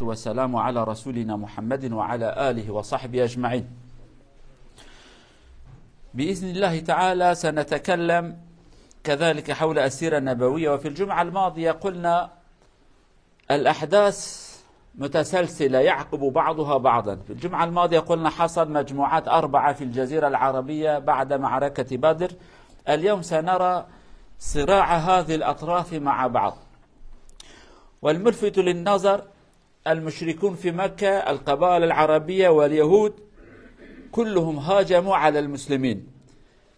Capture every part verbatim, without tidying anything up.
والسلام على رسولنا محمد وعلى آله وصحبه أجمعين. بإذن الله تعالى سنتكلم كذلك حول السيرة النبوية. وفي الجمعة الماضية قلنا الأحداث متسلسلة يعقب بعضها بعضا. في الجمعة الماضية قلنا حصل مجموعات أربعة في الجزيرة العربية بعد معركة بدر. اليوم سنرى صراع هذه الأطراف مع بعض. والملفت للنظر، المشركون في مكة، القبائل العربية واليهود، كلهم هاجموا على المسلمين.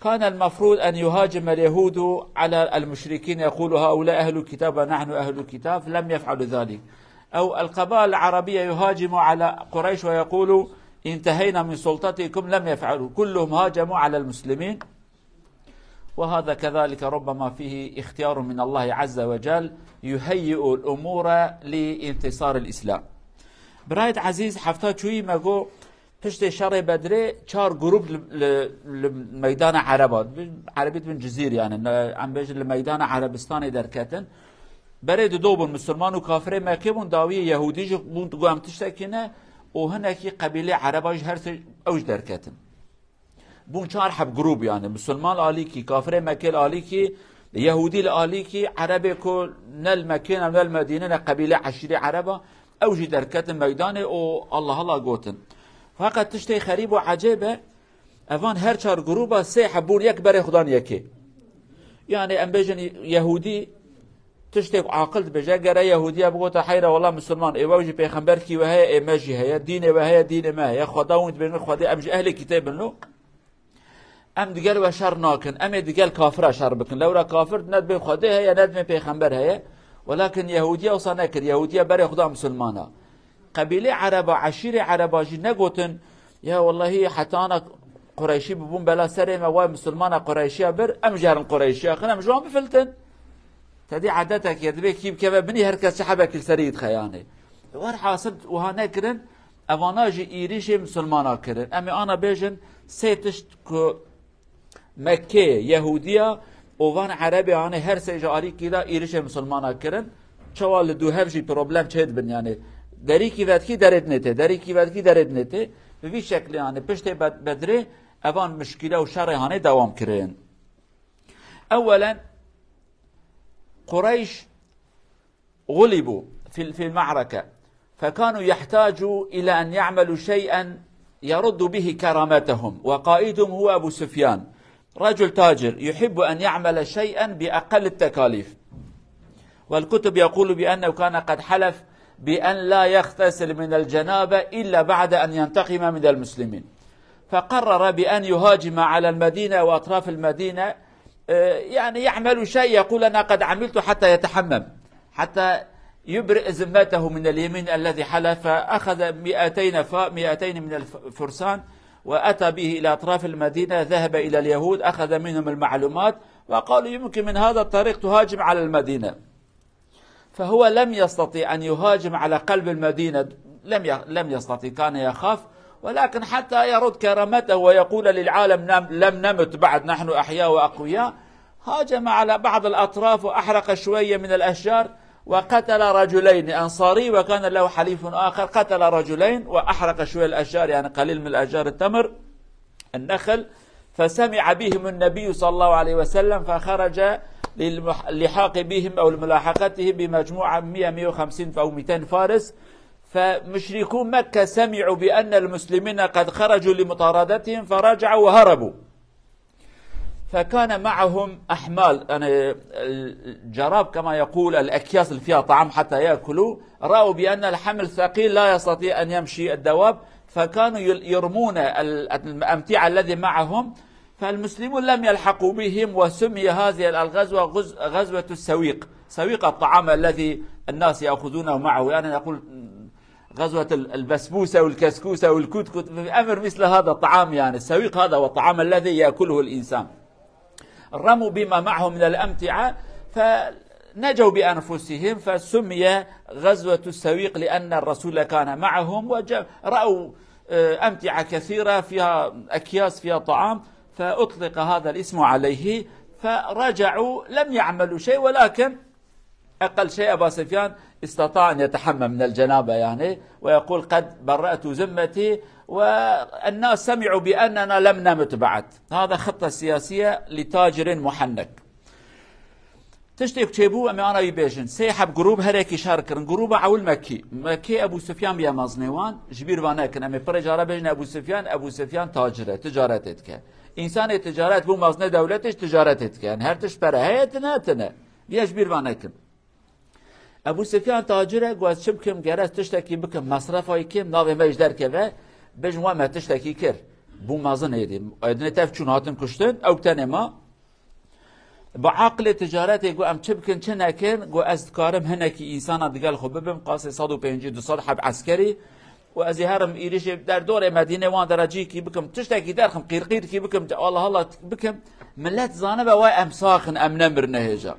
كان المفروض أن يهاجم اليهود على المشركين، يقول: "هؤلاء أهل الكتاب ونحن أهل الكتاب"، لم يفعلوا ذلك. أو القبائل العربية يهاجموا على قريش ويقولوا: "انتهينا من سلطتكم"، لم يفعلوا، كلهم هاجموا على المسلمين. وهذا كذلك ربما فيه اختيار من الله عز وجل يهيئ الأمور لانتصار الإسلام. Birayê ezîz, hefta çûyî me got, piştê şerê Bedrê çar grûp li, li, li meydana Ereba, Erebî dibin cizîr, yani, ne, em bêjin li meydana Erebistanê derketin. Berê dido bûn, Misilman û kafirê Mekkê bûn, dawiyê Yehûdî jî bûn, digot em tiştekî ne, û hinekî qebîlê Ereba jî her sê ew jî derketin. Bûn çar heb grûb, yani, Misilman li alîkî, kafirê Mekkê li alîkî, Yehûdî li alîkî, Erebê ku ne li Mekkê ne, ne li Medîne ne, qebîlê eşîrê Ereba, ew jî derketin meydanê û Allah Allah gotin. Feqet tiştê xerîb û ecêb e, evan her çar grûba sê heb bûn yek berê xwe dan yekê. Yani, em bêjin Yehûdî tiştê ku aqil dibêje, gere Yehûdiya bigota heyra, wela Misilman, ê we jî pêxemberkî we heye, ê me jî heye, dînê we heye, dînê me heye, Xweda wî dibêjin Xwedê, em jî ehlê kitêb in lo. Em digel we şer nakin, em ê digel kafira şer bikin. Lewra kafir ne dibê Xwedê heye, ne dibê pêxember heye. Welakin Yehûdiya wisa nekir, Yehûdiya berê xwe da Misilmana. Qebîlê Ereba, eşîrê Ereba jî negotin, ya wellahî heta ana Qureyşî bibûn bela serê me, way Misilmana Qureyşiya bir, em jî herin Qureyşiya xin, em ji wan bifiltin. Tedî edetekê dibê kî bikeve binî, her kes çi hebekî li serî dixe yanê. Werhasil wiha nekirin, evana jî êrîşê Misilmana kirin. Em ê ana bêjin sê tişt ku Mekkê, Yehûdiya û van Erebê anê her sê ji alîkî de êrişê Misilmana kirin. Çawa li dû hev jî problem çêdibin, yani derîkî vedikî derê dinê tê, derîkî vedikî derê dinê tê. Bi vî şeklê, yani piştê Bed-, Bedrê evan mişkîle û şerê hanê dewam kirin. Ewelen, Qureyş غلبوا في، في المعركة، فكانوا يحتاجوا إلى أن يعملوا شيئا يرد به كرامتهم، وقائدهم هو أبو سفيان، رجل تاجر يحب أن يعمل شيئا بأقل التكاليف. والكتب يقول بأنه كان قد حلف بأن لا يغتسل من الجنابة إلا بعد أن ينتقم من المسلمين. فقرر بأن يهاجم على المدينة وأطراف المدينة، آه، يعني يعمل شيء، يقول: "أنا قد عملت"، حتى يتحمم، حتى يبرئ ذمته من اليمين الذي حلف. فأخذ مائتين ف-، مائتين من الفرسان، وأتى به إلى أطراف المدينة، ذهب إلى اليهود، أخذ منهم المعلومات، وقالوا: "يمكن من هذا الطريق تهاجم على المدينة". فهو لم يستطع أن يهاجم على قلب المدينة، لم ي-، لم يستطع، كان يخاف، ولكن حتى يرد كرامته ويقول للعالم: "نم-، لم نمت بعد، نحن أحياء وأقوياء". هاجم على بعض الأطراف وأحرق شوية من الأشجار، وقتل رجلين أنصاري، وكان له حليف آخر، قتل رجلين وأحرق شوية الأشجار، يعني قليل من الأشجار التمر، النخل، فسمع بهم النبي صلى الله عليه وسلم، فخرج للمح-، للحاق بهم أو لملاحقته بمجموعة مية، مية وخمسين أو ميتين فارس. فمشركو مكة سمعوا بأن المسلمين قد خرجوا لمطاردتهم، فرجعوا وهربوا. فكان معهم أحمال، يعني الجراب كما يقول، الأكياس اللي فيها طعام حتى يأكلوا، رأوا بأن الحمل ثقيل لا يستطيع أن يمشي الدواب، فكانوا يل-، يرمون ال-، الأمتعة الذي معهم، فالمسلمون لم يلحقوا بهم، وسمي هذه الغزوة غز-، غزوة السويق، سويق الطعام الذي الناس يأخذونه معه، يعني نقول غزوة ال-، البسبوسة والكسكوسة والكتكوت، أمر مثل هذا الطعام، يعني السويق هذا هو الطعام الذي يأكله الإنسان. رموا بما معهم من الأمتعة فنجوا بأنفسهم، فسمي غزوة السويق لأن الرسول كان معهم، وج-، رأوا، آه، أمتعة كثيرة فيها أكياس فيها طعام، فأطلق هذا الاسم عليه، فرجعوا لم يعملوا شيء، ولكن أقل شيء أبا سفيان استطاع أن يتحمى من الجنابة، يعني، ويقول: "قد برأت ذمتي، والناس سمعوا بأننا لم نمت بعد." هذا خطة سياسية لتاجر محنك. Tiştê ku çêbû, em ê ana wî bêjin. Sê heb grûb herekî şer kirin. Grûba ewil Mekkî. Mekkî Ebû Sufyan bûye mezinê wan. Ji bîr va nekin. Em ê pirê cara bêjin Ebû Sufyan, Ebû Sufyan tacir e, ticaretê dike. Însanê ticaret bû mezinê dewletê jî ticaretê dike. Yani her tişt pere heye, tine, tine. Bûye ji bîr va nekin. Ebû Sufyan tacir e, got: "Ez çi bikim, gere ez tiştekî bikim, mesrefa wî kim, navê me ji derkeve, bêjin we me tiştekî kir." Bû mezin êdî. Êdinê tev çûn hatin kuştin, ew tenê ma. Bi aqilê ticaretê got: "Em çi bikin, çi nekin?" Got: "Ez dikarim hinekî însana digel xwe bibim, qasê sed û pêncî, du sed heb eskerî. Û ez ê herim êrîşê derdorê Medînê wan derecîkî bikim, tiştekî derxim, qîrqîrkî bikim, Allah Allah bikim. Millet zanibe wa em sax in, em nemirine hêja."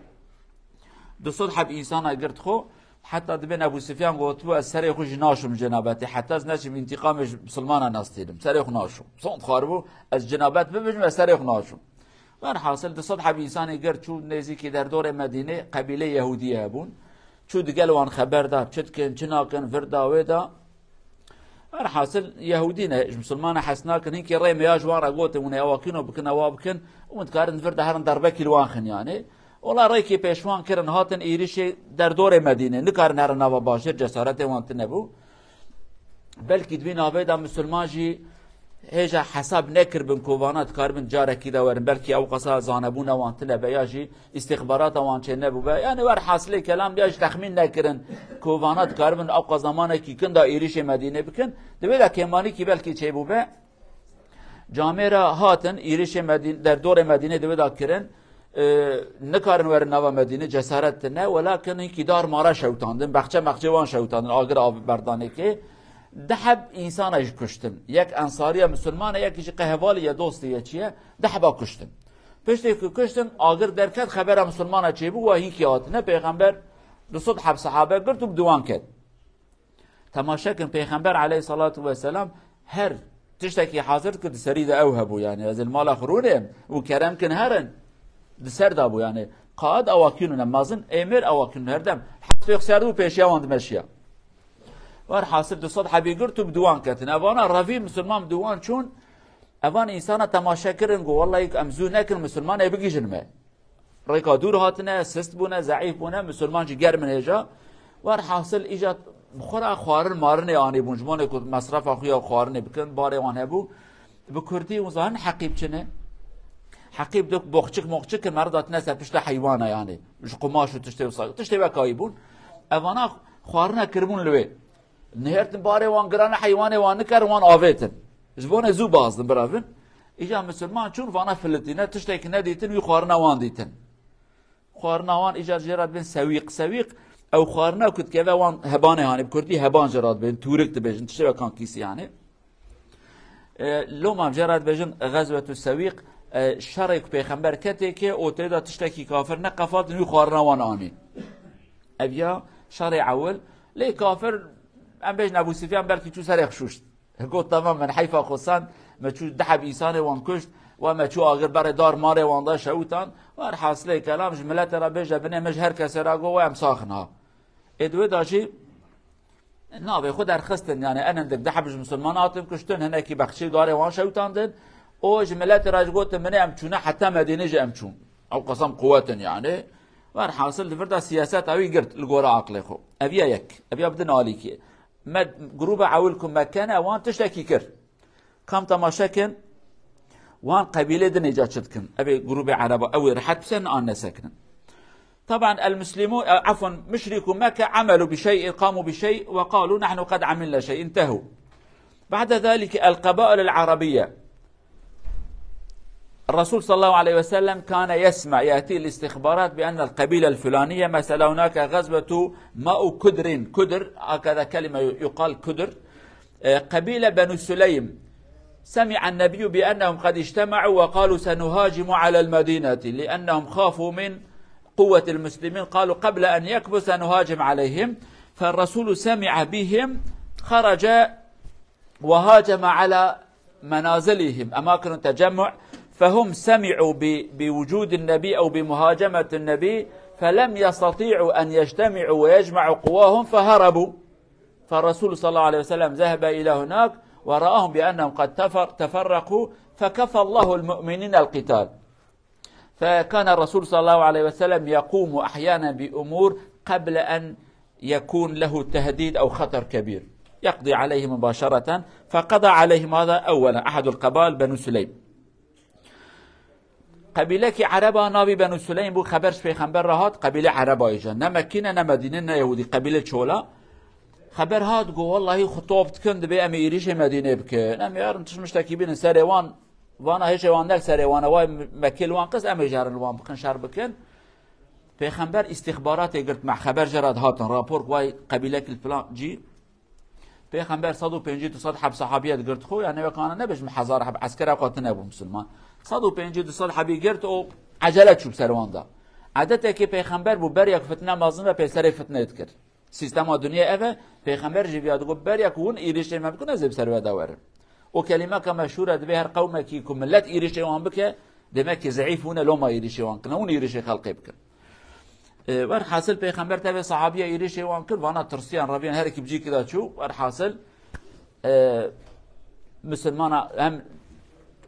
Du sed heb însana girt xwe, heta dibên Ebû Sufyan gotibû: "Ez serê xwe jî naşûm cenabetê, heta ez neçim întîqamê ji misilmana nestînim. Serê xwe naşûm. Sond xwaribû, ez cenabet bibijim, ez serê xwe naşûm." Werhasil, du sed heb însanê girt çû nêzîkî derdorê Medînê, qebîleyê Yehûdiyê hebûn. Çû digel wan xeber da, çi dikin, çi nakin, vir da, wê da. Werhasil, Yehûdî ne, ji misilmana hes nakin, hinkî rê me ya ji wan re gotin, hûn ê ewa kîno bikin, ewa bikin, hûn dikarin vir de herin derbekî li wan xin, yani. Ola rêkê pêş wan kirin, hatin êrîşê derdorê Medînê, nikarin herin nava bajêr, cesaretê wan tune bû. Belkî di vî navê de misilman jî hêja hesab nekiribin ku vana dikaribin carekî de werin. Belkî ew qasa zanebûna wan tune be ya jî îstîxbarata wan çê nebûbe. Yani werhasilê kelam ya jî texmîn nekirin ku vana dikaribin ew qas zamanekî kin de êrîşê Medînê bikin. Di vê de kêmanîkî belkî çêbûbe. Camêra hatin, êrîşê Medîn-, derdorê Medînê di wê de kirin. E, nikarin werin nava Medînê, cesaret tine, welakin hinkî dar mara şewtandin, bexçe mexçê wan şewtandin, agir av berdanê kê. Di heb însana jî kuştin. Yek ensariya misilman e, yek jî qe hevalî ye, dostê ye, çi ye, di heba kuştin. Piştê ku kuştin, agir derket, xebera misilmana çêbû, wa hinkî hatine, pêxember du sed heb sehabe girt û bi diwan ket. Temaşe kin, Pêxember aleyhissalatu vesselam her tiştekî hazir kir, di serî de ew hebû, yani, "Ez li mala xwe rûnêm û kerem kin herin." Di ser de bû, yani, qaid ewa kînû ne, mezin êmir ewa kînû her dem. Hestê xwe serdibû, pêşiya wan dimeşiya. Werhasil, du sed hebî girt û bi diwan ketin. Evana revî misilman bi diwan çûn, evan însana temaşe kirin, got: "Wellahî em zû nekin misilman ê bigihîjin me." Rêka dûr hatine, sist bûne, zeîf bûne, misilman jî germ in hêja. Werhasil, îca bi xwe re xwarin marinê anîbûn, ji bo ku mesrefa xwe ya xwarinê bikin, barê wan hebû. Bi kurdî hûn zanin heqîb çi ne? Heqîb dok boxçik moxçik in, meriv datine ser pişta heywana, yani ji qumaş û tiştê wisa, tiştê wekayî bûn. Evana xwarina kiribûn li wê. Nihêrtin barê wan girane, heywanê wan nikerin, wan avêtin. Ji bo ne zû bazdin, biravin. Îca misilman çûn, vana filitîne, tiştekî nedîtin, wî xwarina wan dîtin. Xwarina wan îcar jê re dibên sewîq. Sewîq, ew xwarina ku dikeve wan hebanê hanê, bi kurdî heban jê re dibên, tûrik dibêjin, tiştê wek kan kîsî, yani. E, loma em jê re dibêjin Xezwetu Sewîq, e, şerê ku Pêxember ketê kê, û tê de tiştekî kafir neqefatin, wî xwarina wan anîn. Ev ya şerê ewil, lê kafir, em bêjin Ebû Sufyan belkî çû serê xwe şûşt. Got: "Temam, min heyfa xwe sand, me çû deh heb însanê wan kuşt, we me çû agir berê dar marê wan da şewitan." Werhasilê kelam, ji miletê re bêje binê, me ji her kesê re got, we em sax in ha. Ê di wê de jî navê xwe derxistin, yani en hindik deh heb ji misilman hatin kuştin, hinekî bexçî darê wan şewitandin. Û ji miletê re jî gotin, binê em çûne heta Medînê jî em çûn. Ew qasam quwet in, yani. Werhasil, di vir de siyaseta wî girt li gora aqlê xwe. Ev ya yek. Ev ya bi din alîkê. Me, grûba ewil ku Mekke ne, wan tiştekî kir. Kam temaşe kin, wan qebîlê din êca çi dikin. Ev ê grûbê Ereba, ew ê rehet biserin an nesekinin. طبعا المسلمون، عفوا، مشركو مكة عملوا بشيء، قاموا بشيء وقالوا: "نحن قد عملنا شيء"، انتهوا. بعد ذلك القبائل العربية، الرسول صلى الله عليه وسلم كان يسمع، يأتي الاستخبارات بأن القبيلة الفلانية، مثلا، هناك غزوة ماء كدر، كدر، هكذا كلمة يقال، كدر، آه، قبيلة بنو سليم، سمع النبي بأنهم قد اجتمعوا وقالوا: "سنهاجم على المدينة"، لأنهم خافوا من قوة المسلمين، قالوا: "قبل أن يكبر سنهاجم عليهم". فالرسول سمع بهم، خرج وهاجم على منازلهم، أماكن التجمع، فهم سمعوا ب-، بوجود النبي أو بمهاجمة النبي، فلم يستطيعوا أن يجتمعوا ويجمعوا قواهم فهربوا. فالرسول صلى الله عليه وسلم ذهب إلى هناك ورآهم بأنهم قد تفر-، تفرقوا، فكفى الله المؤمنين القتال. فكان الرسول صلى الله عليه وسلم يقوم أحيانا بأمور قبل أن يكون له تهديد أو خطر كبير، يقضي عليهم مباشرة. فقضى عليهم هذا أولا أحد القبائل بنو سليم. Qebîlekî Ereba navî Benû Suleym bû, xeber ji pêxember re hat, qebîlê Ereba jî. Ne Mekkî ne, ne Medîne, ne Yehûdî, qebîlê çola. Xeber hat, got, "Wellahî xwe top dikin, dibê em ê êrîşê Medînê bikin. Em ê herin tişt miştekî bînin serê wan, vana hêşê wan nek serê wan e, way Mekkê li wan qist, em ê jî herin li wan bikin, şer bikin." Pêxember îstîxbaratê girt, me xeber jê re dihatin, rapor, way qebîlek li filan cî. Pêxember sed û pêncî du sed heb sahabiye digirt xwe, yani wekana nebêjim hezar heb, eskera xwe tune bû misilman. Sed û pêncî du sed hebî girt û ecele çû ser wan da. Edetekî pêxember bû, beriya ku fitne mezin be pê serê fitnê dikir. Sîstema dinyê ev e, pêxember jî viya digot, beriya ku hûn êrîşê me bikin, ez ê bi ser we de werim. O kelîmeka meşhûr e, divê her qewmekî ku millet êrîşê wan bike, demek ki zeîf hûn e, loma êrîşê wan kine, hûn êrîşê xelqê bikin. E, werhasil pêxember tevê sahabiya êrîşê wan kir, vana tirsiyan, reviyan her ekî bi cîkî de çû. Werhasil, e, misilmana hem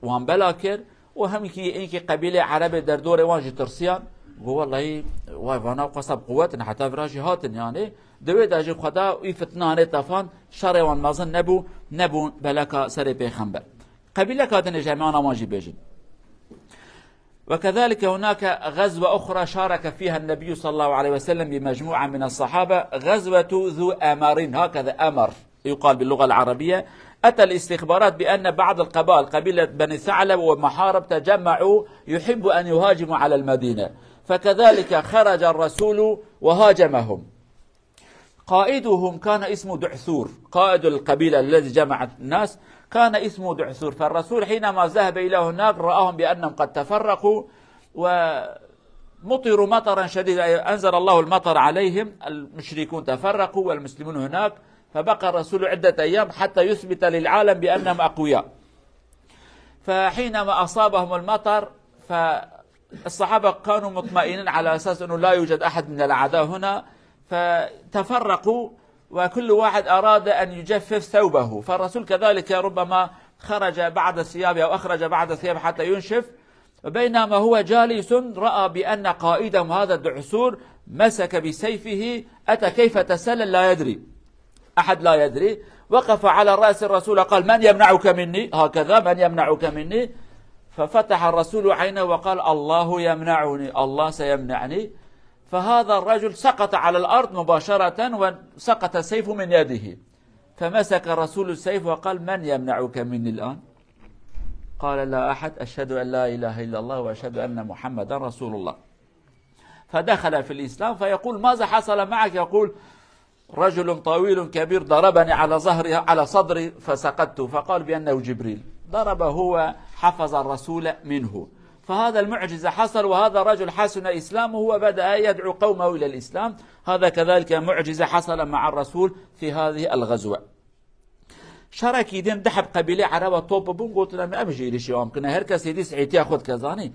wan bela kir û hem kî, ênkî qebîlê Erebê derdorê wan jî tirsiyan. Got, "Wellahî, way vana qasa bi quwet in, heta vira jî hatin yani." Di wê de jî Xweda wî fitnanê tefan, şerê wan mezin nebû, nebûn beleka serê pêxember. Qebîleka din jî em ana wan jî bêjin. وكذلك هناك غزوة أخرى شارك فيها النبي صلى الله عليه وسلم بمجموعة من الصحابة، غزوة ذو أمرين، هكذا أمر يقال باللغة العربية. أتى الاستخبارات بأن بعض القبائل، قبيلة بني ثعلب ومحارب، تجمعوا يحب أن يهاجموا على المدينة، فكذلك خرج الرسول وهاجمهم. قائدهم كان اسمه دعثور، قائد القبيلة الذي جمع الناس كان اسمه دعثور. فالرسول حينما ذهب إلى هناك رآهم بأنهم قد تفرقوا ومطروا مطرا شديدا، أي أنزل الله المطر عليهم، المشركون تفرقوا والمسلمون هناك، فبقى الرسول عدة أيام حتى يثبت للعالم بأنهم أقوياء. فحينما أصابهم المطر، فالصحابة كانوا مطمئنين على أساس أنه لا يوجد أحد من الأعداء هنا، فتفرقوا وكل واحد أراد أن يجفف ثوبه، فالرسول كذلك ربما خرج بعض ثيابه أو أخرج بعض ثيابه حتى ينشف. بينما هو جالس رأى بأن قائدهم هذا الدعثور مسك بسيفه، أتى كيف تسلل لا يدري. أحد لا يدري، وقف على رأس الرسول قال: "من يمنعك مني؟" هكذا، "من يمنعك مني؟" ففتح الرسول عينه وقال: "الله يمنعني، الله سيمنعني." فهذا الرجل سقط على الأرض مباشرة وسقط السيف من يده، فمسك الرسول السيف وقال: "من يمنعك مني الآن؟" قال: "لا أحد، أشهد أن لا إله إلا الله وأشهد أن محمدا رسول الله." فدخل في الإسلام، فيقول: "ماذا حصل معك؟" يقول: "رجل طويل كبير ضربني على ظهري، على صدري، فسقطت." فقال بأنه جبريل ضربه وحفظ الرسول منه. فهذا المعجزة حصل، وهذا الرجل حسن إسلامه وبدأ يدعو قومه إلى الإسلام. هذا كذلك معجزة حصل مع الرسول في هذه الغزوة. Şerekî din du heb qebîlê Ereba top bûn, gotin, "Em, em jî êrîşê wan bikin." Her kes êdî siêtiya xwe dike, zanî.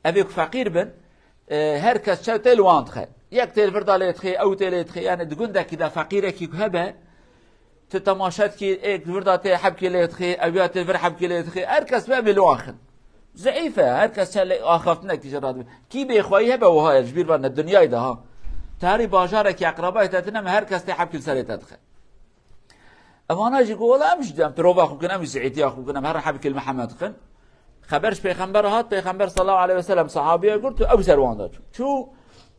Ev ê ku feqîr bin, e, her kes çew tê li wan dixe. Yek tê li vir de lê dixê, ew tê lê dixê. Yani di gundekî de feqîrekî ku hebe, tu temaşe dikî, êk li vir de tê hebkê lê dixê, ew ya tê li vir hebkê lê dixê. Her kes bi em ê li wan xin. Zeîf e, her kes çe lê axaftinekî jê re dibe. Kî bêxweyî hebe wiha ye, ji bîr ve ne dinyayê de ha. Tarî bajarekî eqrebayê te tune me, her kes tê hebkê li serê te dixe. Evana jî got, "Wela em jî em pirova xwe bikin, em jî siêtiya xwe bikin, em herin hebkê li me heme dixin." Xeber ji pêxember hat, pêxember sallallahu aleyhi ve sellem sahabiye girt û ew ser wan de çû. Çû,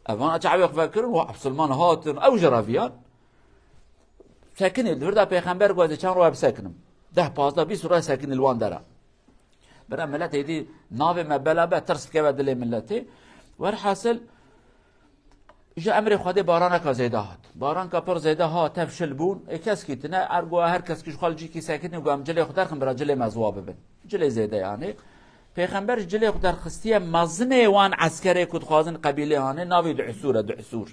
evana çavê xwe vekirin, wa Ebsilman hatin, ew jî reviyan. Sekinî, li vir de pêxember got, "Ez ê çend roj bisekinim." Deh, pazdeh, bîst roj sekinî li wan dera. Bira millet êdî navê me bela be, tirs dikeve dilê milletê. Werhasil, ji emrê Xwedê baraneka zêde hat. Baranka pir zêde hat, tev şil bûn. Ê keskî tine, ergo her keskî ji xwe li cîkî sekinî û got, "Em cilê xwe derxin, bira cilê me ziwa bibin." Cilê zêde yani. Pêxember ji cilê xwe derxistiye, mezinê wan eskerê ku dixwazin qebîlê hanê, navê Du'sûr e, Du'sûr.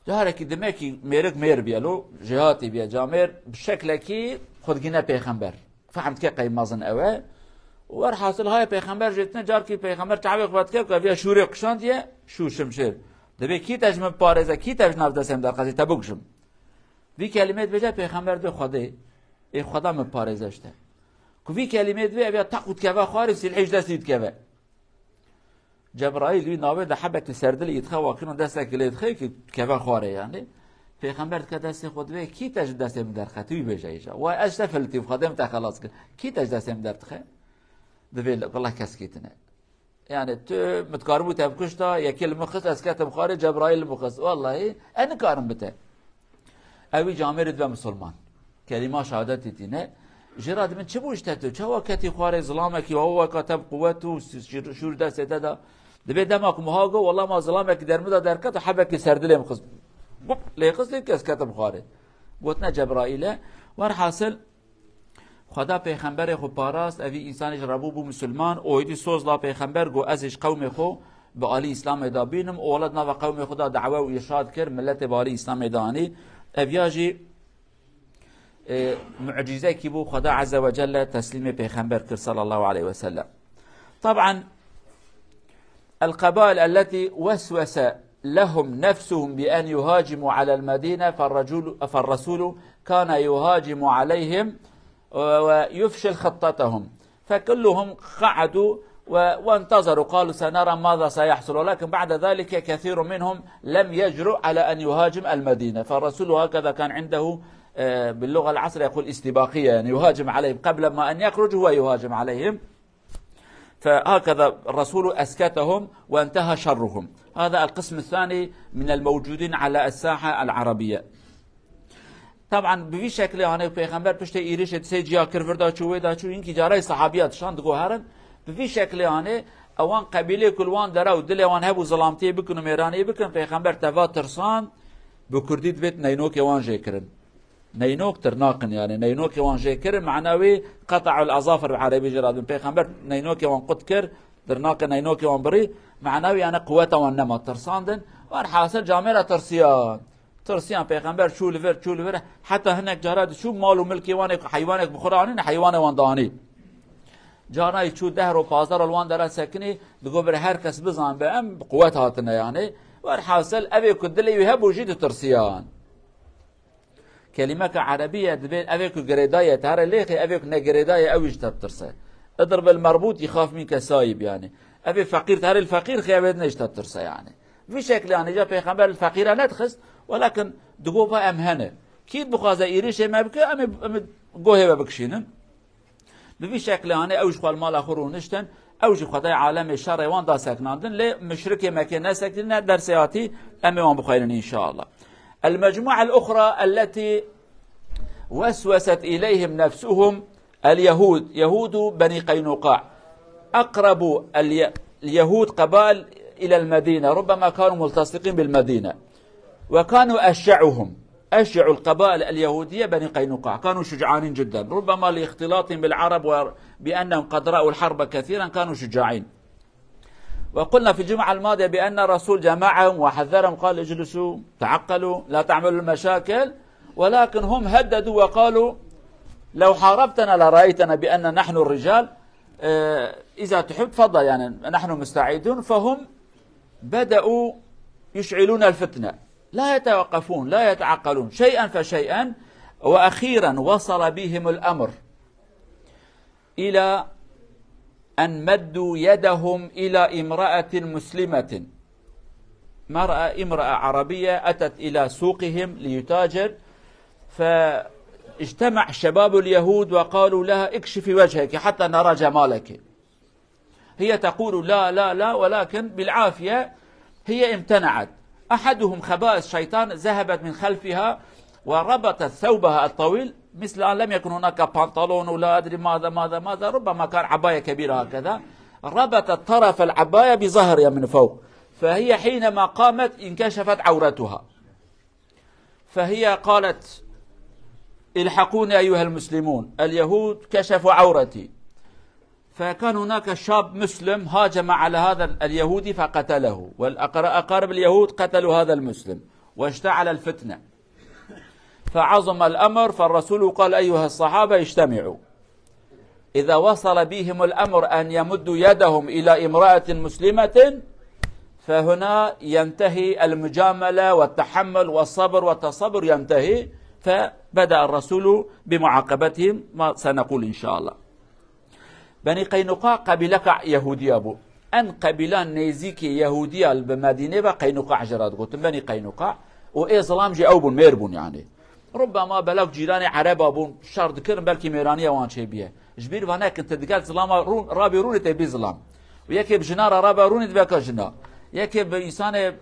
Carekî dimekî mêrik mêr bîye lo, jêhatî bîye camêr, bi şeklekî xwe digîne pêxember. Fehm dike qey mezin ew e. Werhasil haye pêxember jê tine, carkî pêxember çavê xwe dike ku ev ya şûrê qişandiye, şûr şimşêr. Dibê kî te ji min parêze, kî te ji nav destê min derxestî, te bikujim. Vî kelîmê dibêje pêxember dibê Xwedê, ê Xweda min parêze ji te. Ku vî kelîmê dibê ev ya teq û dikeve xwarê, silhê ji destî dikeve. Cebraîl wî navê de hebekî serdilê î dixe, wa kino destekî lê dixe ki keve xwarê yani. Pêxember dike destê xwe divê, kî te ji destê min derxe, tu wî bêje îja. Wa ez te filtî, Xwedê min te xelas kir. Kî te ji destê min derdixe? Divê li, wela keskî tine. Yani tu, min dikaribû te bikuşta, yekê li min xist, ez ketim xwarê, Cebraîl li min xist. Wellahî, ez nikarim bite. Ew wî camêrê dibe misilman. Kelîma şehadetê tîne. Jê re dibin, çi bû ji te tu? Çawa ketî xwarê, zilamekî wa weka te bi quwet û şûr, şûr destê te de? Dibê dema ku min ha got, wela ma zilamekî der min de derket û hebekî ser dilê min xist. Gup, lê xist, lê kes ketim xwarê. Gotine Cebraîl e. Werhasil, Xweda pêxemberê xwe parast, evî însanê ji rebû bû misilman, û êdî soz da pêxember, got, ez ê ji qewmê xwe bi alî Îslamê de bînim, û wela di nava qewmê xwe de dawe û îrşad kir, miletê bi alî Îslamê de anî. Ev ya jî, e, mucîzekî bû, Xweda Azze ve Celle teslîmê pêxember kir, sallallahu aleyhi ve sellem. Taban, القبائل التي وسوس لهم نفسهم بأن يهاجموا على المدينة، فالرجل، فالرسول كان يهاجم عليهم ويفشل خطتهم، فكلهم قعدوا و-، وانتظروا، قالوا: "سنرى ماذا سيحصل"، ولكن بعد ذلك كثير منهم لم يجرؤ على أن يهاجم المدينة، فالرسول هكذا كان عنده، آه، باللغة العصر يقول استباقية، يعني يهاجم عليهم، قبل ما أن يخرج هو يهاجم عليهم. فهكذا الرسول أسكتهم وانتهى شرهم. هذا القسم الثاني من الموجودين على الساحة العربية. Taban bi vî şeklê, hani, pêxember piştê êrişê di sê ciya kir, vir da çû, wê da çû, hinkî carayê sahabiya dişan digoherin. Bi vî şeklê, hani, ewan qebîlê ku li wan dera û dilê wan hebû zilamtiyê bikin û mêraniyê bikin, pêxember teva tirsan, bi kurdî dibêt neynokê wan jê kirin. Neynok tirnaqin yani. Neynokê wan jê kirin, mana wî qeta'ul azafir bi erebî jê re dibin. Pêxember neynokê wan qut kir, tirnaqê neynokê wan birî, mana wî yani quweta wan nema, tirsandin. Werhasil camêra tirsiyan. Tirsiyan pêxember çû li vir, çû li vir. Heta hinek cara diçû mal û milkê wan ê ku heywanek bi xwe re anîn, heywanê wan danî. Carayê çû deh ro, pazdeh ro li wan dera sekinî, digot bir her kes bizan be em bi quwet hatine yani. Werhasil evê ku dilê wî hebû jî ditirsiyan. Kelîmeke erebî ye, dibê evê ku girêdayî ye, te here lêxê, evê ku ne girêdayî ye, ew jî te bitirse. Idrib el merbût yixaf mînke saîb, yani. Evê feqîr, te here li feqîr xê, evê ne jî te bitirse, yani. Vî şeklê, yani, ca pêxember li feqîra nedixist, welakin digot va em hene. Kî dixwaze êrişê me bike, em ê, em ê gohê we bikişînin. Bi vî şeklê, hani, ew ji xwe li mala xwe rûniştin, ew jî Xwedayê alemê şerê wan da sekinandin, lê muşrikê Mekkê nesekindine, dersê hatî em ê wan bixweynin înşallah. المجموعة الأخرى التي وسوست إليهم نفسهم اليهود، يهود بني قينقاع، أقرب الي-، اليهود قبائل إلى المدينة، ربما كانوا ملتصقين بالمدينة. وكانوا أشجعهم، أشجع القبائل اليهودية بني قينقاع، كانوا شجعانين جدًا، ربما لاختلاطهم بالعرب وبأنهم قد رأوا الحرب كثيرًا، كانوا شجاعين. وقلنا في الجمعة الماضية بأن الرسول جمعهم وحذرهم، قال: "اجلسوا، تعقلوا، لا تعملوا المشاكل"، ولكن هم هددوا وقالوا: "لو حاربتنا لرأيتنا بأن نحن الرجال، آه، إذا تحب تفضل، يعني، نحن مستعدون". فهم بدأوا يشعلون الفتنة، لا يتوقفون، لا يتعقلون، شيئا فشيئا، وأخيرا وصل بهم الأمر إلى أن مدوا يدهم إلى امرأة مسلمة، مرأة، امرأة عربية أتت إلى سوقهم ليتاجر، فاجتمع شباب اليهود وقالوا لها: "اكشفي وجهك حتى نرى جمالك". هي تقول: "لا، لا، لا"، ولكن بالعافية هي امتنعت. أحدهم خبائث شيطان ذهبت من خلفها وربطت ثوبها الطويل، مثل أن لم يكن هناك بنطلون ولا أدري ماذا، ماذا، ماذا، ربما كان عباية كبيرة هكذا، ربطت طرف العباية بظهرها من فوق، فهي حينما قامت انكشفت عورتها. فهي قالت: "الحقوني أيها المسلمون، اليهود كشفوا عورتي". فكان هناك شاب مسلم هاجم على هذا اليهودي فقتله، والأقارب اليهود قتلوا هذا المسلم، واشتعل الفتنة، فعظم الأمر، فالرسول قال: "أيها الصحابة، اجتمعوا". إذا وصل بهم الأمر أن يمدوا يدهم إلى امرأة مسلمة، فهنا ينتهي المجاملة والتحمل والصبر، والتصبر ينتهي. فبدأ الرسول بمعاقبتهم، ما سنقول إن شاء الله. Benî Qeynuqa qebîleka Yehûdiya bû. En qebîla nêzîkî Yehûdiya li bi Medînê ve Qeynuqa jê re digotin, Benî Qeynuqa. Û ê zilam jî ew bûn, mêr bûn yani. Rubbema belek cîranê Ereba bûn, şer dikirin, belkî mêraniya wan çêbiye. Ji bîr ve nekin, tu digel zilama rûn, rabî rûnî tê bî zilam. Û yekê bi jina re rabe rûnî dibeke jina. Yekê bi însanê,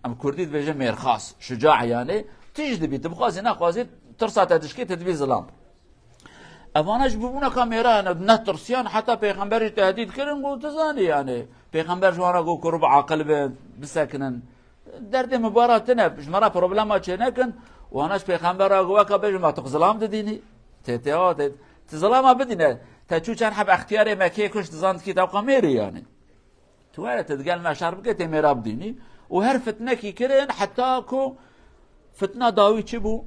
em kurdî dibêjin mêrxas, şuca yani, tij dibî, tu bixwazî nexwazî, tirsa te dişkê, tu dibî zilam. Evana ji bûbûneka mêra yani netirsiyan, heta pêxember jî tehdîd kirin, got, tu zanî yani. Pêxember ji wan re got, kuru biaqil bin, bisekinin. Derdê min bara tine, ji me re problema çênekin. Wana ji pêxembera got, weka bêjim, tu zilam didînî. Tê tê, tê, tu zilama bidîne. Te çû çend heb extiyarê Mekê kuşt, dizan dikî, te weka mêrî yani. Tu were, tu digel me şer bike, tê mêra bidînî. Û her fitnekî kirin, heta ku fitna dawî çi bû?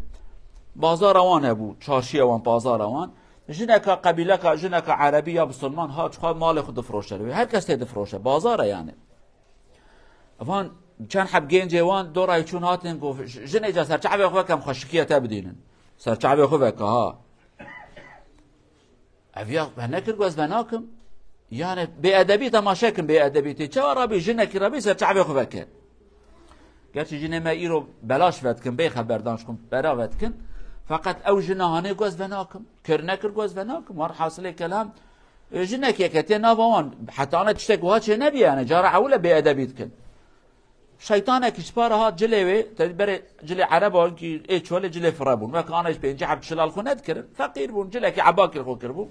Bazara wan hebû, çarşiya wan, pazara wan. Jineka qebîleka, jineka Erebî ya Bisilman hat, çixwe malê xwe difroşe li wê. Her kes tê difroşe, bazar e yani. Van çend heb gencê wan dorayê çûn hatin, got, "J-, jinê ca serçavê xwe veke, em xweşikiya te bidînin. Serçavê xwe veke ha." Ev ya venekir, got, "Ez venakim." Yani bêedebî temaşe kin, bêedebî tê. Çawa rabî, jinekî rabî serçavê xwe veke. Gerçi jinê me îro belaş vedikin, bê xeberdan ji xwe bera vedikin. Feqet ew jina hanê got, "Ez venakim." Kir nekir, got, "Ez venakim." War hasilê kelam, e, jinekê ke tê nava wan, heta ana tiştek wiha çê nebiye yani, cara ewil e bêedebî dikin. Şeytanekî ji para hat cilê wê, te berê cilê Ereba ki ê çolê cilê fire bûn. Wek ana ji pêncî heb çilal xwe nedikirin. Feqîr bûn, cilekî ebakir xwe kiribû.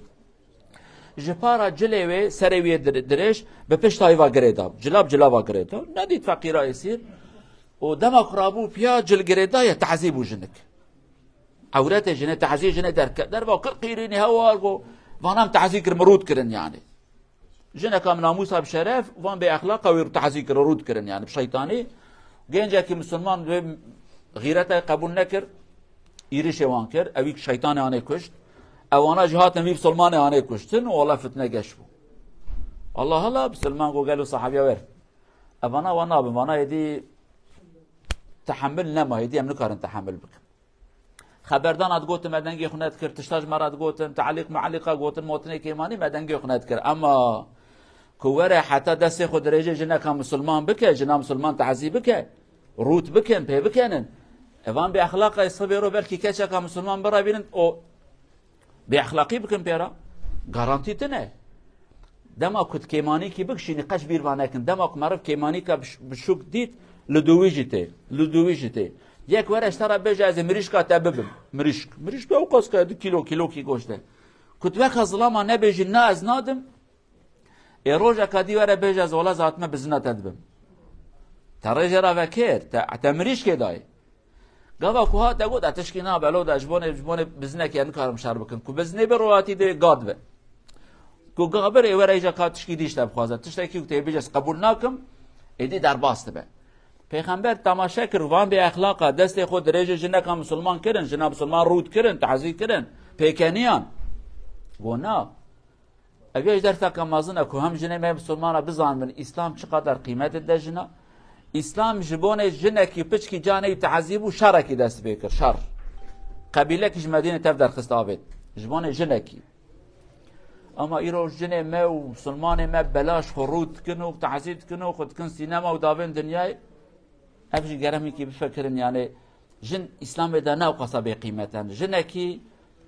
Ji para cilê wê serê wê dir-, dirêj bi pişta wê va girêda. Cila bi cila va girêda. Nedît feqîra êsîr. Û dema ku rabû piya cil girêdaye, tazî bû jinik. Ewretê jinê, tazî jinê derke-, derva kir qîrînî hewar go, vana em tazî kir, min rût kirin yani. Jineka bi namûsa bi şeref, van bê exlaqa wî tazî kir, rût kirin yani bi şeytanî. Gencekî misilman wê xîretê qebûl nekir, îrişê wan kir, ewî şeytanê anê kuşt. Ewana jî hatin vî misilmanê anê kuştin û wala fitne geş bû. Allah Allah, misilman go gelo sahabiya wer. Evana wan nabin, vana êdî tehemil nema, êdî em nikarin tehemil bikin. Xeberdana digotin, me dengê xwe nedikir, tişta ji me re digotin, teelîq meelîqa gotin, motinê kêmanî, me dengê xwe nedikir. Ema ku were heta destê xwe dirêjê jineka misilman bike, jina misilman tazî bike, rût bikin, pê bikenin. Evan bêexlaqa sibê ro belkî keçeka misilman birevînin, o bêexlaqî bikin pê re, garantî tune. Dema ku tu kêmanîkî bikişînî, qeş bîr va nekin. Dema ku meriv kêmanîka bi ş-, bi şûk dît, li dû wî jî tê. Li dû wî jî tê. Yek were ji te re bêje, "Ez ê mirîşka te bibim." Mirîşk. Mirîşk ew qas ka du kîlo, kîlokî goşt e. Ku tu weka zilama nebêjî, "Na, ez nadim." Ê rojeka dî were bêje, "Ez wela zatime bi zina te dibim." Te rêjê re vekir, te, te mirîşkê dayê. Gava ku hate got, "E, tişkî nabe, lo de, ji bonê, ji bonê bizinekê nikarim şer bikim." Ku bizinê bi rohatî dê gad be. Ku gabir ê were îca ka tişkî dî ji te bixwaze. Tiştekî ku tê bêje, "Ez qebûl nakim", êdî derbas dibe. Pêxember temaşe kir, van bêexlaqa, destê xwe dirêjê jineka misilman kirin, jina misilman rût kirin, tazî kirin, pêkeniyan. Go na. Ev ya jî derseke mezin e ku hem jinê me musulmana bizanibin, Îslam çi qadar qîmet dide jina. Îslam ji bonê jinekî piçkî canê wî tazî bû, şerekî dest pê kir, şer. Qebîlekî ji Medînê tev derxist avêt. Ji bonê jinekî. Ama îro jinê me û musulmanê me belaş xwe rû dikin û tazî dikin û xwe dikin sînema û davên dinyayê. Ev jî geremîkî bifikirin, yani jin Îslamê de ne ewqasa bêqîmet e. Jinekî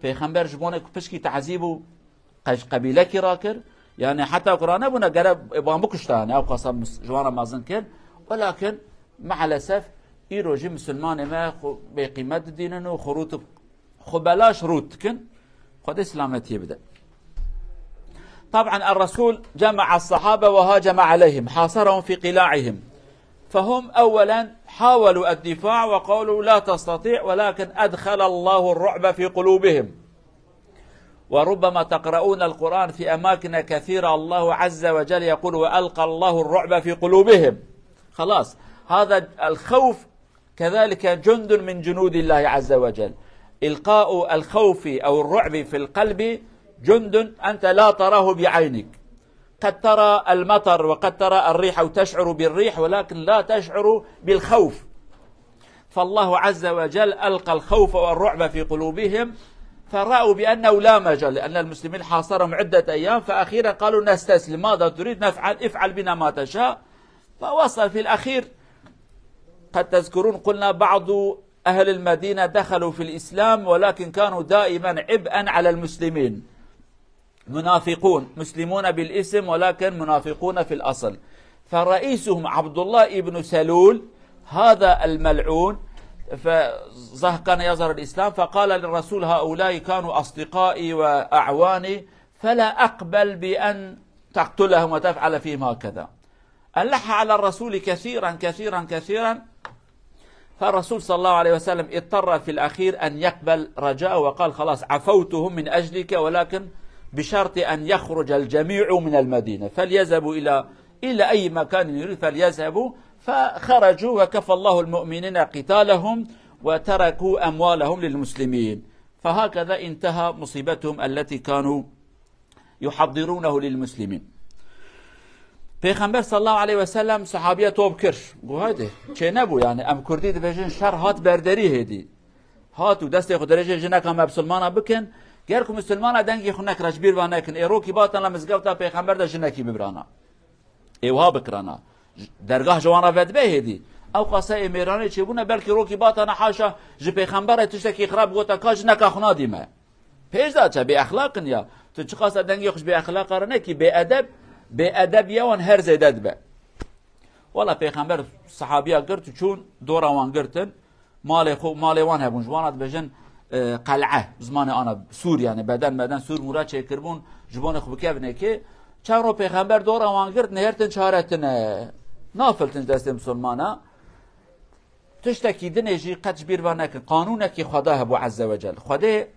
Pêxember ji bonê ku pişkî tazî bû, qe-, qebîlekî rakir. Yani heta ku ranebûne gere ê wan bikuşta, yani ewqasa mis-, ji wan re mezin kir. Welakin maalesef îro jî misilmanê me xwe bêqîmet didînin û xwe rût-, xwe belaş rût dikin. Xwedê selametiyê bide. طبعا الرسول جمع الصحابة وهاجم عليهم، حاصرهم في قلاعهم. فهم أولا حاولوا الدفاع وقالوا لا تستطيع، ولكن أدخل الله الرعب في قلوبهم. وربما تقرؤون القرآن في أماكن كثيرة الله عز وجل يقول: "وألقى الله الرعب في قلوبهم". خلاص، هذا الخوف كذلك جند من جنود الله عز وجل. إلقاء الخوف أو الرعب في القلب جند أنت لا تراه بعينك، قد ترى المطر وقد ترى الريح أو تشعر بالريح ولكن لا تشعر بالخوف. فالله عز وجل ألقى الخوف والرعب في قلوبهم، فرأوا بأنه لا مجال، لأن المسلمين حاصرهم عدة أيام، فأخيرا قالوا: "نستسلم، ماذا تريد نفعل، افعل بنا ما تشاء." فوصل في الأخير، قد تذكرون، قلنا بعض أهل المدينة دخلوا في الإسلام ولكن كانوا دائما عبئا على المسلمين، منافقون، مسلمون بالاسم ولكن منافقون في الأصل. فرئيسهم عبد الله بن سلول هذا الملعون، فزه كان يظهر الإسلام، فقال للرسول: "هؤلاء كانوا أصدقائي وأعواني، فلا أقبل بأن تقتلهم وتفعل فيهم هكذا." ألح على الرسول كثيرا، كثيرا، كثيرا، فالرسول صلى الله عليه وسلم اضطر في الأخير أن يقبل رجاءه وقال: "خلاص، عفوتهم من أجلك، ولكن بشرط أن يخرج الجميع من المدينة، فليذهبوا إلى، إلى أي مكان يريد فليذهبوا." فخرجوا وكفى الله المؤمنين قتالهم وتركوا أموالهم للمسلمين. فهكذا انتهى مصيبتهم التي كانوا يحضرونه للمسلمين. Pêxember sallallahu aleyhi ve sellem sahabiye top kir. Got: "Haydi, çê nebû yani, em Kurdî dibêjin, şer hat berderî hêdî. Hat û destê xwe dirêjê jineka me bisilmana bikin. Ger ku misilmana dengê xwe nekira, ji bîr ve nekin. Ê rokî batana mizgefta Pêxember de jinekî bibirana." Ê wiha bikirana. Dergah ji wan re vedibe hêdî. Ew qase ê mêranê çêbûne, belkî rokî batana haşa ji Pêxember re tiştekî xirab gota, ka jineka xwe nadî me. Pêş de çe bêexlaq in ya. Tu çiqasa dengê xwe ji bêexlaqa re nekî, bêedeb, bêedebiya wan her zêde dibe. Wela Pêxember sahabiya girt û çûn, dora wan girtin. Malê xwe, malê wan hebûn. Ji wana dibêjin, e, qel'e. Zimanê ana, sûr yani, beden, beden, sûr mûra çêkirbûn. Ji bo ne xwe bikevin êkê. Çend ro Pêxember dora wan girt, nihêrtin çare tine. Nafiltin destê misilmana. Tiştekî dinê jî qet ji bîr ve nekin. Qanûnekî Xweda hebû Azze ve Cel. Xwedê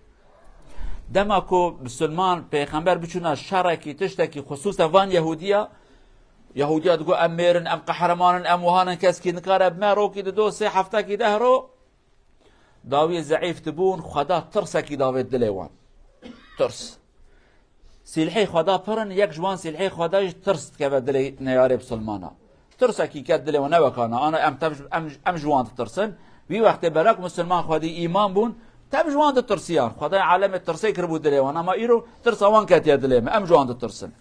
dema ku misilman, pêxember biçûna şerekî, tiştekî, xusûsen van Yehûdiya, Yehûdiya digot, "Em mêr in, em qehreman in, em wihan in, keskî nikare bi me rokî di do sê heftekî deh ro." Dawiyê zeîf dibûn, Xweda tirsekî davêt dilê wan. Tirs. Sîlhê Xweda pir in, yek ji wan sîlhê Xweda jî tirs dikeve dilê neyarê bisilmana. Tirsekî ket dilê wan, ne wekana, ana em tev-, em, em ji wan ditirsin. Wî wextê belek misilman Xwedî îman bûn, tev ji wan ditirsiyan. Xwedayê alemê tirsê kiribû dilê wan, ama îro tirsa wan ketiye dilê me, em ji wan ditirsin.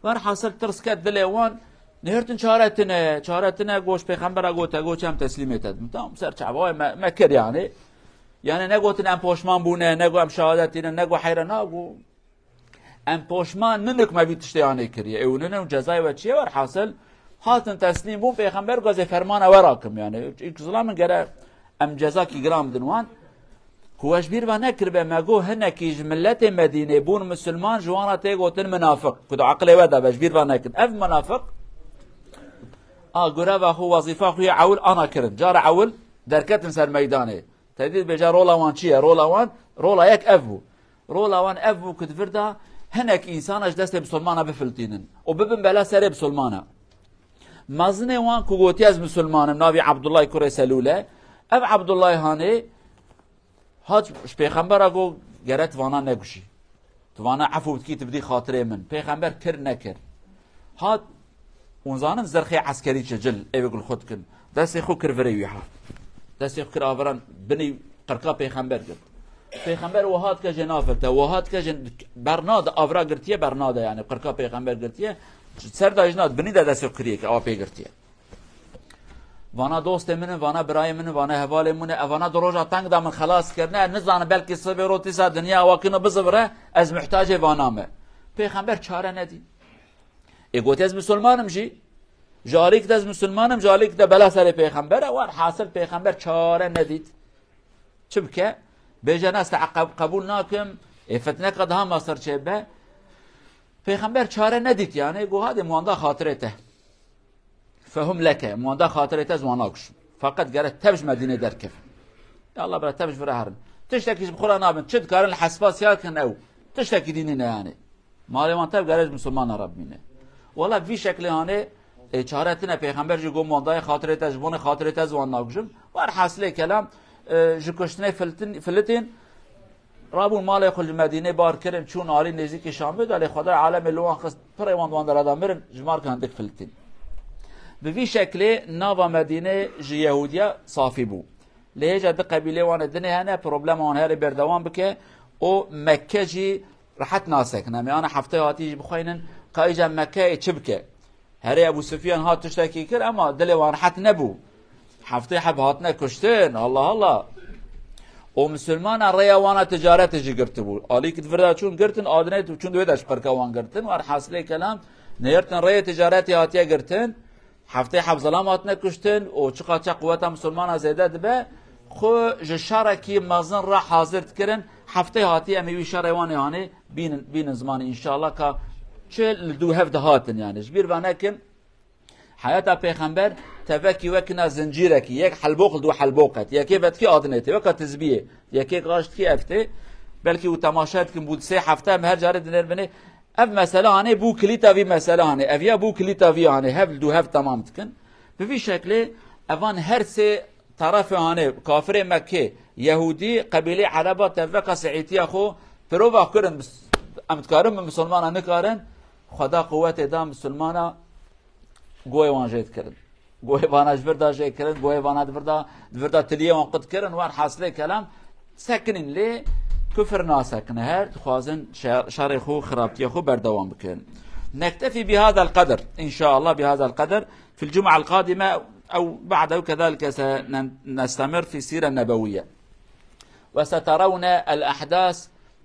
Werhasil tirs ket dilê wan, nihêrtin çare tine, çare tine, goş pêxembera gote, goç em teslîmê te dibin. Tamam, ser çava me, me kir yani. Yani ne gotin em poşman bûne, ne go em şehadet tînin, ne go heyre na go. Em poşman ninik me vî tiştê anê kiriye. Ew ninin û cezayê we çi ye? Werhasil hatin teslîm bûn, pêxember gazê fermana we rakim. Yani ilk zilam min gere em cezakî giran bidin wan. Ku we ji bîr ve nekiribe, me got hinekî ji miletê Medînê bûn misilman, ji wan re tê gotin minafiq. Ku di aqilê we de be, ji bîr ve nekin. Ev minafiq, a, gureva xwe, wezîfa xwe yê ewil ana kirin. Cara ewil derketin ser meydanê. Te dî dibêje rola wan çi ye? Rola wan, rola yek ev bû. Rola wan ev bû ku di vir de hinek însana ji destê misilmana bifiltînin û bibin bela serê misilmana. Mezinê wan ku gotiye ez misilman im, navî Abdullah kurê Selûl e. Ev Abdullah hanê hat ji pêxembera got, "Gere tu vana neguşî. Tu vana efû bikî, tu bidî xatirê min." Pêxember kir nekir. Hat û zanin zirxê eskerî çi cil, êvê gul xwe dikin. Destê xwe kir virê wî ha. Destê xwe kir aviran binî qirka pêxember girt. Pêxember wiha dike jê nafilte, wiha dike jê bernade, avira girtiye bernade yani, qirka pêxember girtiye. Ser de jina binî de destê xwe kiriye ki awa pê girtiye. Vana dostê min in, vana birayê min in, vana hevalê min e, ev vana di roja teng de min xelas kirine, ez nizanim belkî sibê rotîsa dinya awakino bizivire, ez muhtacê vana me. Pêxember çare nedî. Ê gotiye ez misilman im jî. Ji alîk de ez misilman im, ji alîk de bela serê pêxember e, werhasil pêxember çare nedît. Çi bike? Bêje, "Na, ez te qeb-, qebûl nakim, ê fitneka daha mestir çêbe." Pêxember çare nedît yani, got, "Hadi, mi wan da xatirê te. Fehum leke, mi wan da xatirê te, ez wan nakuşim. Feqet gere tev ji Medînê derkevin." Ya Allah bira, tev ji vira herin. Tiştekî ji bi xwe re nabin. Çi dikarin li hespa siya kin ew. Tiştekî dî nîne yani. Malê wan tev gere ji misilmana re bimîne. Wela vî şeklê hanê, e, çare tine, pêxember jî got, "Mi wan dayê xatirê te, ji bonê xatirê te ez wan nakujim." Werhasilê kelam, e, ji kuştinê filitin, filitin, Rabûn malê xwe li Medînê bar kirin, çûn alî nêzîkî Şamê de, lê Xwedayê alemê li wan xist, pirê wan di wan dera de mirin, ji mar hindik filtîn. Bi vî şeklê nava Medînê ji Yehûdiya safî bû. Lê hêja di qebîlê wan ê dinê hene, problema wan herê berdewam bike û Mekke jî rehet nasekine. Em ê ana heftê hatî jî bixweynin, ka îca Mekke ê çi bike? Herê Ebû Sufyan hat tiştekî kir, ema dilê wan rehet nebû. Heftê heb hatine kuştin, Allah Allah. Û misilmana rêya wana ticaretê jî girtibû. Alî ki di vir de çûn girtin, adinê çûn di wê de ji pirka wan girtin. Werhasilê kelam, nêrtin rêyê ticaretê hatiye girtin. Heftê heb zilam hatine kuştin û çiqa çe quweta misilmana zêde dibe, xwe ji şerekî mezin re hazir dikirin. Heftê hatî em ê wî şerê wan ê hanê bînin, bînin zimanê înşallah ka çi li dû hev dihatin yani. Ji bîr ve nekin, heyata pêxember tevekî wekina zincîrekî, yek helboq li dû helboq et. Yekê vetkî adinê tê, weka tizbiyê. Yekê gaştkî ev tê. Belkî û temaşe dikin bû sê hefte em her carê dinêr binê. Ev mesele hanê bû kilîta vî mesele hanê. Ev ya bû kilîta vî hanê. Hev li dû hev temam dikin. Bi vî şeklê evan her sê terefê hanê, kafirê Mekkê, Yehûdî, qebîlê Ereba teveka siîtiya xwe pirova kirin, em dikarin bi misilmana nikarin, Xweda quwetê da misilmana goyê wan jê dikirin. Goyê vana ji vir da jê kirin, goyê vana di vir da, di vir da tiliyê wan qut kirin, wan hasilê kelam sekinîn lê kufir nasekine her, dixwazin şer-, şerê xwe, xirabtiya xwe berdewam bikin. نكتفي بهذا القدر، إن شاء الله بهذا القدر، في الجمعة القادمة أو بعده كذلك سنستمر في السيرة النبوية. وسترون الأحداث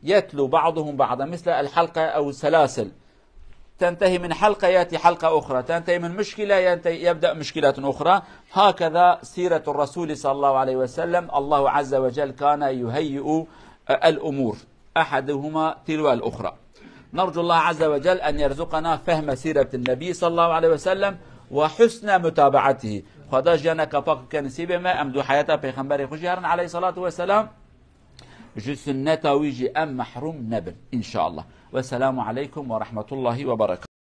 يتلو بعضهم بعضا مثل الحلقة أو السلاسل، تنتهي من حلقة يأتي حلقة أخرى، تنتهي من مشكلة ينتهي يبدأ مشكلة أخرى. هكذا سيرة الرسول صلى الله عليه وسلم، الله عز وجل كان يهيئ الأمور أحدهما تلو الأخرى. نرجو الله عز وجل أن يرزقنا فهم سيرة النبي صلى الله عليه وسلم وحسن متابعته. Xweda jiyana kapak bike nisîbê me, em dû heyata Pêxemberê xwe jî herin aleyhissalatu vesselam. Ji sunneta wî jî em mehrûm nebin, înşallah. Wesselamu aleykum ve rahmetullahi ve berekatuhu.